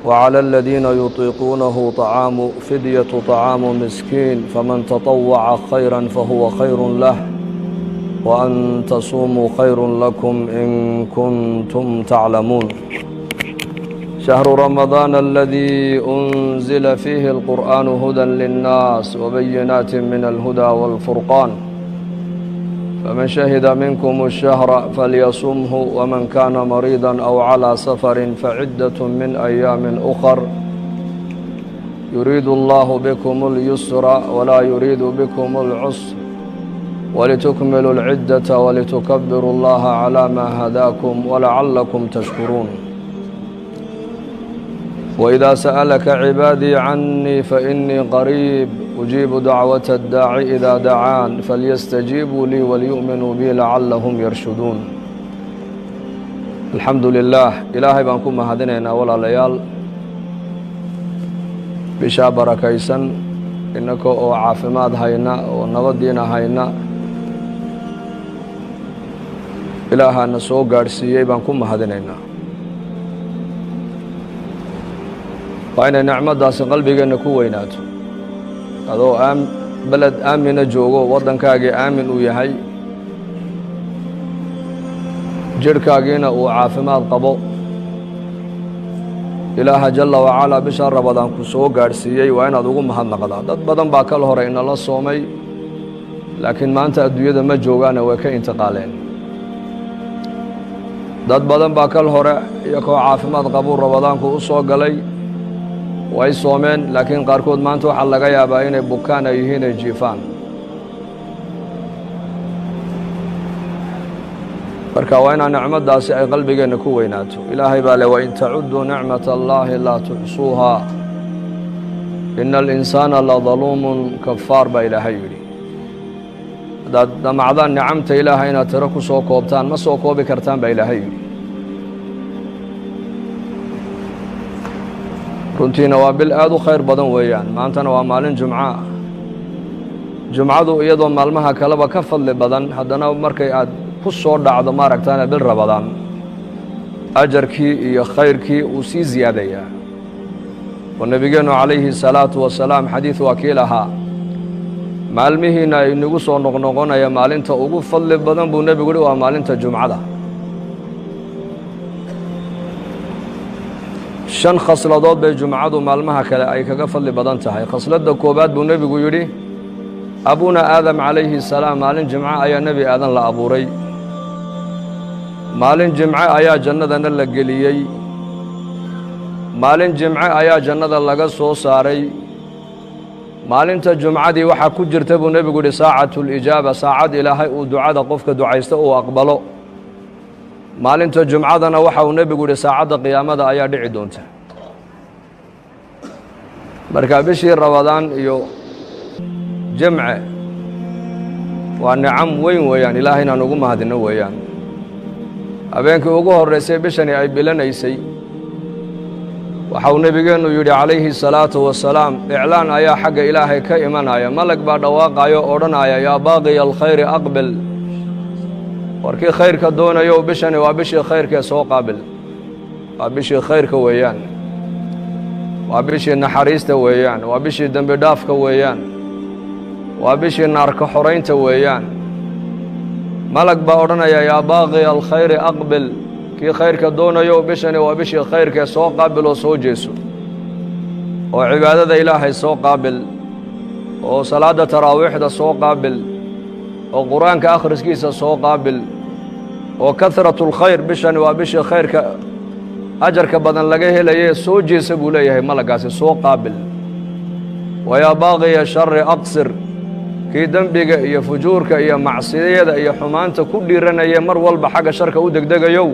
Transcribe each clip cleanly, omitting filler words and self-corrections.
وعلى الذين يطيقونه طعام فدية طعام مسكين، فمن تطوع خيرا فهو خير له، وأن تصوموا خير لكم إن كنتم تعلمون. شهر رمضان الذي أنزل فيه القرآن هدى للناس وبينات من الهدى والفرقان، فمن شهد منكم الشهر فليصمه، ومن كان مريضا أو على سفر فعدة من أيام أخر، يريد الله بكم اليسر ولا يريد بكم العسر، ولتكملوا العدة ولتكبروا الله على ما هداكم ولعلكم تشكرون. وإذا سألك عبادي عني فإني قريب، أجيب دعوة الداع إذا دعان، فليستجيبوا لي وليؤمنوا بي لعلهم يرشدون. الحمد لله. Ilaahay baan ku mahadinaynaa, walaalayaal, bishaa barakaysan innaka oo caafimaad hayna oo nabadiina hayna Ilaahaana soo gaadhsiiyey baan ku mahadinaynaa. Waa inay nicmaddaasi qalbigeenna ku weynaato. Adoo beled aamina joogo, waddankaagii aamin uu yahay, jidhkaagiina uu caafimaad qabo, Ilaaha jalla wacalaa bisha Rabadaan ku soo gaadhsiiyey, waa inaad ugu mahadnaqdaa. Dad badan baa kal hore inala soomay, laakiin maanta adduunyada ma joogaane, way ka intiqaaleen. Dad badan baa kal hore iyakoo caafimaad qabuu Rabadaanku u soo galay, way soomeen, laakiin qaarkood maanta waxaa laga yaabaa inay bukaan ay yihiin, ay jiifaan. Marka waa inaa nicmaddaasi ay qalbigeenna ku weynaato. Ilaahay baa le: "Wain tacuduu nicmat allaahi laa tuxsuuhaa, ina alinsaana la daluumun kafaar," baa Ilaahay yidhi. Haddaad damacdaan nicamta Ilaahay inaad tiro ku soo koobtaan, ma soo koobi kartaan, baa Ilaahay yidhi. Runtiina waa bil aad u khayr badan weeyaan. Maantana waa maalin jumco ah. Jumcadu iyadoo maalmaha kaleba ka fadli badan, haddana markay aad ku soo dhacdo maaragtaana bil Rabadaan, ajarkii iyo khayrkii uu sii siyaadayaa. Oo nebigeennu calayhi salaatu wasalaam xadiid waa kii lahaa: "Maalmihiina ay inagu soo noqnoqonaya, maalinta ugu fadli badan," buu nebigu yihi, "waa maalinta jumcada." Shan khasladood bay jumcadu maalmaha kale ay kaga fadli badan tahay. Khasladda koowaad buu nebigu yidhi: abuna Aadam calayhi salaam, maalin jimco ayaa Nebi Aadan la abuuray, maalin jimce ayaa jannadana la geliyey, maalin jimce ayaa jannada laga soo saaray. Maalinta jumcadii waxaa ku jirta, buu nebigu yidhi, saacatulijaaba, saacad Ilaahay uu ducada qofka ducaysta uu aqbalo. Maalinta jumcadana waxa uu nebigu yidhi saacadda qiyaamada ayaa dhici doonta. Marka bishii Rabadaan iyo jimce waa nicam weyn weeyaan, Ilaahay inaan ugu mahadino weeyaan. Habeenkii ugu horraysay bishani ay bilanaysay, waxa uu nebigeennu yidhi calayhi salaatu wasalaam: iclaan ayaa xagga Ilaahay ka imanaya, malag baa dhawaaqayo, odhanaya: "Yaa baaqiya alkhayri aqbil." Warkii khayrka doonayo, bishani waa bishii khayrkee soo qaabil. Waa bishii khayrka weeyaan, waa bishii naxariista weeyaan, waa bishii dembi dhaafka weeyaan, waa bishii naarka xoraynta weeyaan. Malag baa odhanaya: "Yaa baaqiya alkhayri aqbil." Kii khayrka doonayo, bishani waa bishii khayrkee soo qaabil oo soo jeeso, oo cibaadada Ilaahay soo qaabil, oo salaadda taraawiixda soo qaabil, oo Qur-aanka akhriskiisa soo qaabil, oo kahratu lkhayr, bishani waa bishii khayrka ajarka badan laga helaye, soo jeesa, buu leeyahay malaggaasi, soo qaabil. "Wayaa baaqiya shari aqsir." Kii dembiga iyo fujuurka iyo macsiyada iyo xumaanta ku dhiiranaya, mar walba xagga sharka u degdegayow,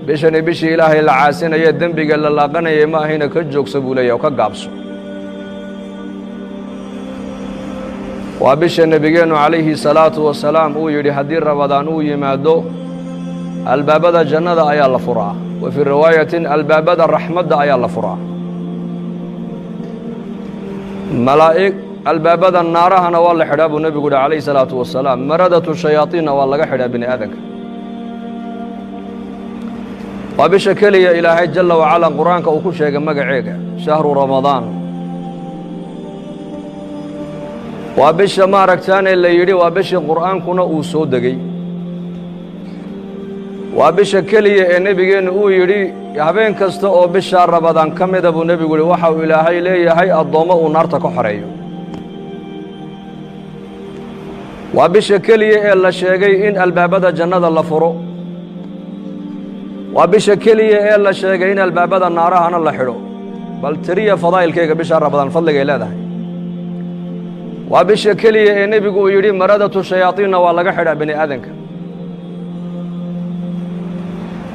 bishani bishii Ilaahay la caasinaye, dembiga la laaqanayay ma ahayna, ka joogsa, buu leeyahy, oo ka gaabso. Waa bisha nebigeennu calayhi salaatu wasalaam uu yidhi: haddii Rabadaan uu yimaado, albaabada jannada ayaa la furaa, wa fii riwaayatin albaabada raxmadda ayaa la furaa, malaa'ig albaabada naarahana waa la xidhaa, buu nebigu yihi calayhi salaatu wasalaam. Maradatu shayaaiinna waa laga xidhaa bini aadanka. Waa bisha keliya Ilaahay jalla wacalaa Qur-aanka uu ku sheegay magaceega, shahru Ramadaan. Waa bisha, maaragtaane, la yidhi waa bishii Qur'aankuna uu soo degey. Waa bisha keliya ee Nebigeennu uu yidhi habeen kasta oo bishaa Ramadaan ka mida buu Nebigu yidhi waxa uu Ilaahay leeyahay addoommo uu naarta ka xoreeyo. Waa bisha keliya ee la sheegay in albaabada jannada la furo. Waa bisha keliya ee la sheegay in albaabada naarahana la xidho. Bal tiriya fadaa'ilkayga bisha Ramadaan fadligay leedahay. Waa bisha keliya ee Nebigu uu yidhi maradatu shayaadiinna waa laga xidhaa bani aadanka.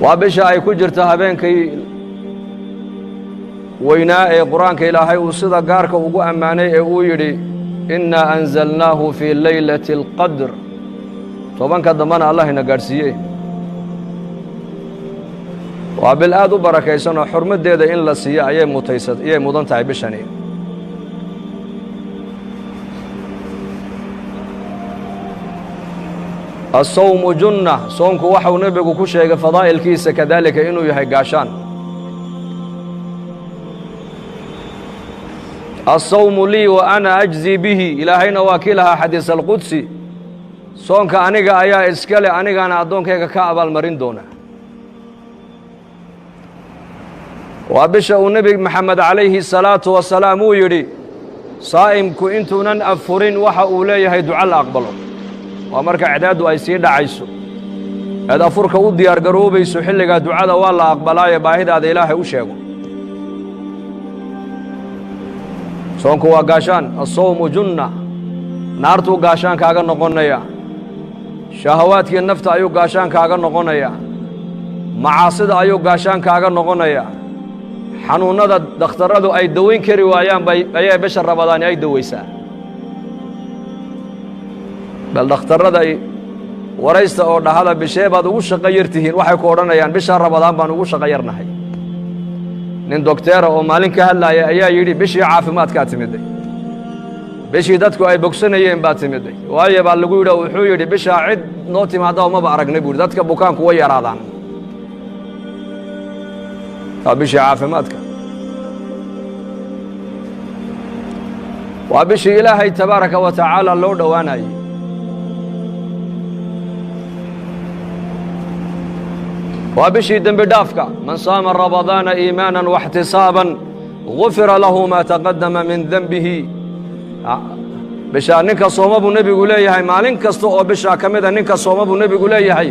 Waa bisha ay ku jirto habeenkii weynaa ee Qur-aanka Ilaahay uu sida gaarka ugu ammaanay ee uu yidhi: "Innaa anzalnaahu fii leylati alqadr." 10-ka dambena Allah ina gaadhsiiye. Waa bil aad u barakaysan oo xurmaddeeda in la siiyo ayay mutaysa, ayay mudan tahay bishani. Asawmu junna, soonku waxau Nebigu ku sheegay fadaa'ilkiisa kadaalika inuu yahay gaashaan. "Asawmu lii wa ana ajzii bihi." Ilaahayna waa kii lahaa xadiis alqudsi: "Soonka aniga ayaa iska le, anigaana addoonkayga ka abaalmarin doona." Waa bisha uu Nebi Maxamed calayhi salaatu wasalaam uu yidhi saa'imku intuunan afurin waxa uu leeyahay duco la aqbalo. Waa marka cadaaddu ay sii dhacayso eed afurka u diyaar garoobayso, xilligaa ducada waa la aqbalaaye baahidaada Ilaahay u sheego. Soonku waa gaashaan, asawmu junna. Naartuu gaashaan kaaga noqonaya, shahawaadkii nafta ayuu gaashaan kaaga noqonayaa, macaasida ayuu gaashaan kaaga noqonayaa, xanuunnada dakhtarradu ay dawayn kari waayaan bay ayaa bisha Ramadaani ay dawaysaa. Bal dhakhtarrada waraysta oo dhahada: "Bishee baad ugu shaqo yar tihiin?" Waxay ku odhanayaan: "Bisha Ramadaan baan ugu shaqo yarnahay." Nin dokteera oo maalin ka hadlaaya ayaa yidhi: "Bishii caafimaadkaa timiday, bishii dadku ay bogsanayeen baa timiday." "Waayo?" baa lagu yidhi. Wuxuu yidhi: "Bishaa cid noo timaadda maba aragnay," buu yidhi. "Dadka bukaanku way yaraadaan. Waa bishii caafimaadka, waa bishii Ilaahay tabaaraka wa tacaala loo dhowaanayey." Waa bishii dembi dhaafka. "Man saama ramadaana iimaana واxtisaaban gufira lahu maa taqadama min denbihi." Bishaa ninka sooma, buu Nebigu leeyahay, maalin kasta oo bishaa ka mida ninka sooma, buu Nebigu leeyahay,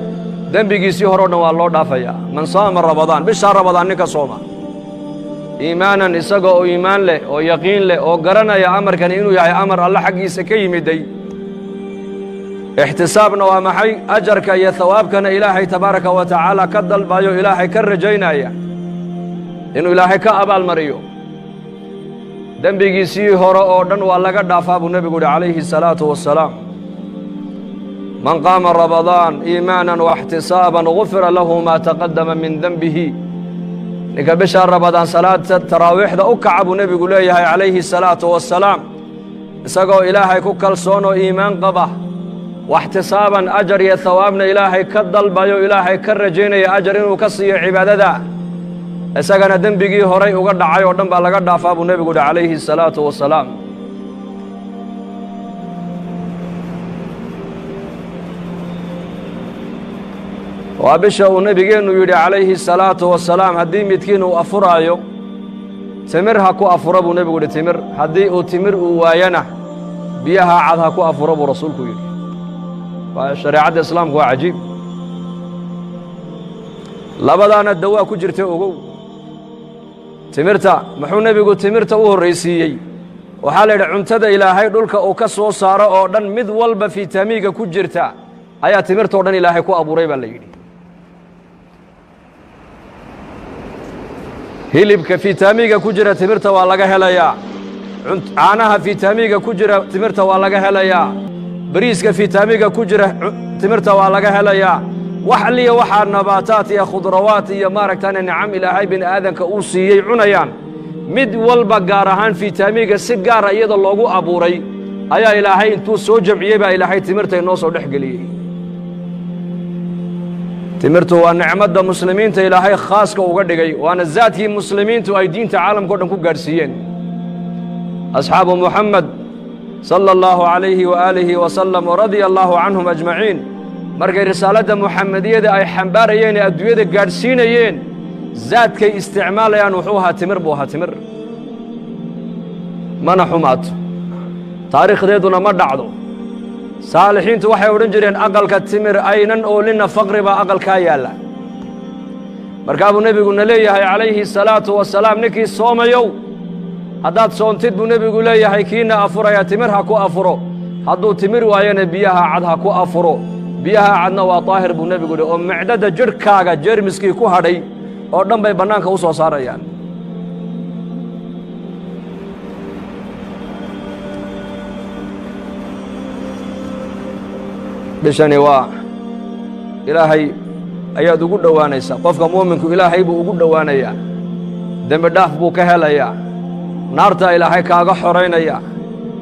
dembigiisii hore o dhan waa loo dhaafayaa. Man saama ramadaan, bishaa Ramadaan ninka sooma, iimaanan, isaga oo iimaan leh oo yaqiin leh oo garanaya amarkani inuu yahay amar Alle xaggiisa ka yimiday, ixtisaabna waa maxay? Ajarka iyo hawaabkana Ilaahay tabaaraka wa tacaala ka dalbayo, Ilaahay ka rajaynaya inuu Ilaahay ka abaalmariyo, dembigiisii hore oo dhan waa laga dhaafaa, buu Nebigu yidhi calayhi الsalaatu wassalaam. "Man qaama ramadaan iimaanan واxtisaaban gufira lahu maa taqadama min denbihi." Ninka bishaa Ramadaan salaada taraawiixda u kaca, buu Nebigu leeyahay calayhi الsalaatu wassalaam, isagoo Ilaahay ku kalsoon oo iimaan qaba, waxtisaaban, ajar iyo hawaabna Ilaahay ka dalbayo, Ilaahay ka rajaynaya ajar inuu ka siiyo cibaadada, isagana dembigii horay uga dhacay oo dhan baa laga dhaafaa, buu Nebigu yidhi calayhi الsalaatu wassalaam. Waa bisha uu Nebigeennu yidhi calayhi الsalaatu wasalaam: "Haddii midkiin uu afuraayo, timir ha ku afuro," buu Nebigu yidhi. "Timir haddii uu timir uu waayana, biyaha cad ha ku afuro," buu Rasuulku yidhi. Waa shareecadda Islaamku, waa cajiib. Labadaana dawaa ku jirta. Ogow, timirta muxuu Nebigu timirta u horraysiiyey? Waxaa la yidhi cuntada Ilaahay dhulka uu ka soo saaro oo dhan mid walba fitamiinka ku jirta ayaa timirta o dhan Ilaahay ku abuuray, baa la yidhi. Hilibka fitamiinka ku jira timirta waa laga helayaa, caanaha fitamiinka ku jira timirta waa laga helayaa, bariiska fitamiinka ku jira timirta waa laga helayaa. Wax liya waxaa nabaataat iyo khudrawaat iyo maaragtaane nicam Ilaahay bini aadanka uu siiyey cunayaan, mid walba gaar ahaan fitamiinka si gaara iyada loogu abuuray ayaa Ilaahay intuu soo jamciyey baa Ilaahay timirta inoo soo dhex geliyey. Timirtu waa nicmadda muslimiinta Ilaahay khaaska uga dhigay, waana zaadkii muslimiintu ay diinta caalamka o dhan ku gaadhsiiyeen. Asxaabu Muxamed sala allahu calayhi waaalihi wasalam waradia allaahu canhum ajmaciin, markay risaaladda muxamediyada ay xambaarayeen ee adduunyada gaadhsiinayeen, zaadkay isticmaalayaan wuxuu ahaa timir buu ahaa. Timir mana xumaato, taariikhdeeduna ma dhacdo. Saalixiintu waxay odhan jireen, aqalka timir aynan oolinna faqri baa aqalkaa yaalla. Markaa buu nebiguna leeyahay calayhi salaatu wasalaam, ninkii soomayow, haddaad soontid, buu nebigu leeyahay, kiina afuraya timir ha ku afuro. Hadduu timir waayana, biyaha cad ha ku afuro. Biyaha cadna waa daahir, buu nebigu yidhi, oo micdada jidhkaaga jeermiskii ku hadhay oo dhan bay bannaanka u soo saarayaan. Bishani waa Ilaahay ayaad ugu dhowaanaysaa. Qofka mu'minku Ilaahay buu ugu dhowaanayaa, dembi dhaaf buu ka helayaa, naartaa Ilaahay kaaga xoraynaya,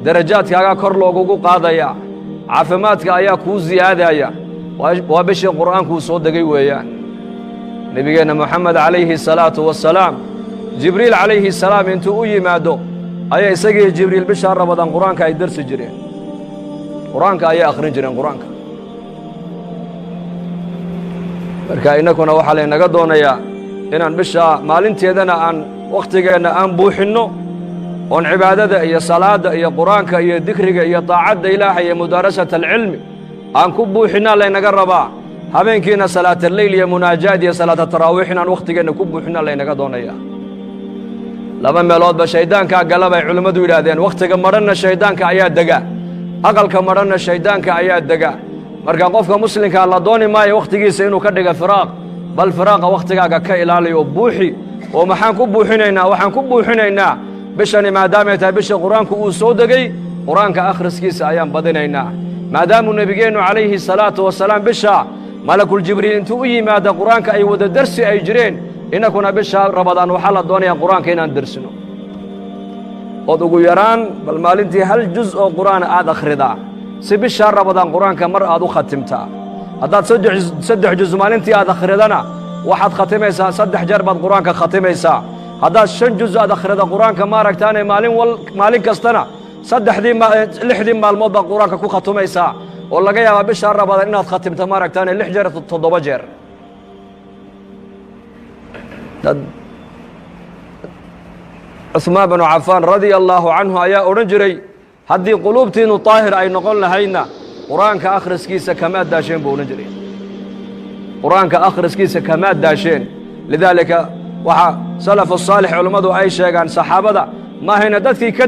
darajaadkaaga kor loogugu qaadayaa, caafimaadka ayaa kuu siyaadaya. Waa bishii Qur'aankuu soo degay weeyaan. Nebigeenna Moxamed calayhi salaatu wasalaam, Jibriil calayhi salaam intuu u yimaado ayaa isagii Jibriil bishaa Rabadaan Qur'aanka ay darsi jireen, Qur'aanka ayay akhrin jireen qur'aanka. Marka innakuna waxaa laynaga doonayaa inaan bishaa maalinteedana aan wakhtigeenna aan buuxinno, oon cibaadada iyo salaadda iyo Qur'aanka iyo dikriga iyo taacadda Ilaahay iyo mudaarasat alcilmi aan ku buuxinnaa laynaga rabaa. Habeenkiina salaataleyl iyo munaajaad iyo salaata taraawiix inaan wakhtigeenna ku buuxinnaa laynaga doonayaa. Laba meeloodba shayddaankaa gala, bay culimmadu yidhaahdeen. Wakhtiga madhanna shayddaanka ayaa dega, aqalka madhanna shayddaanka ayaa dega. Marka qofka muslimkaa la dooni maayo wakhtigiisa inuu ka dhiga firaaq, bal firaaqa wakhtigaaga ka ilaaliyo oo buuxi. Oo maxaan ku buuxinaynaa? Waxaan ku buuxinaynaa, bishani maadaamay tahay bisha Qur-aanku uu soo degay, Qur-aanka akhriskiisa ayaan badinaynaa. Maadaamuu nebigeennu calayhi salaatu wasalaam bisha malakuljibriil intuu u yimaada Qur-aanka ay wada dersi ay jireen, innakuna bisha Rabadaan waxaa la doonayaa Qur-aanka inaan dersino, ood ugu yaraan bal maalintii hal juz oo Qur'aan aad akhridaa, si bishaa Rabadaan Qur-aanka mar aad u khatimtaa. Haddaad saddex juz maalintii aad akhridana, waxaad khatimaysaa 3 jeer baad Qur-aanka khatimaysaa. Haddaad 5 juz aad akhrida Qur-aanka, maaragtaane, maalin wal maalin kastana, saddexdii 6dii maalmood baad Qur-aanka ku khatumaysaa, oo laga yaabaa bishaa Rabadaan inaad khatimto, maaragtaane, 6 jeer, 7 jeer. Dad Cuثmaan binu Cafaan radia allaahu canhu ayaa odhan jiray, haddii quluubtiinnu daahir ay noqon lahaydna, Qur-aanka akhriskiisa kamaad daasheen, buu odhan jiray. Qur-aanka akhriskiisa kamaad daasheen. Lidaalika waxaa salafu saalix culammadu ay sheegaan, saxaabada maahayna dadkii ka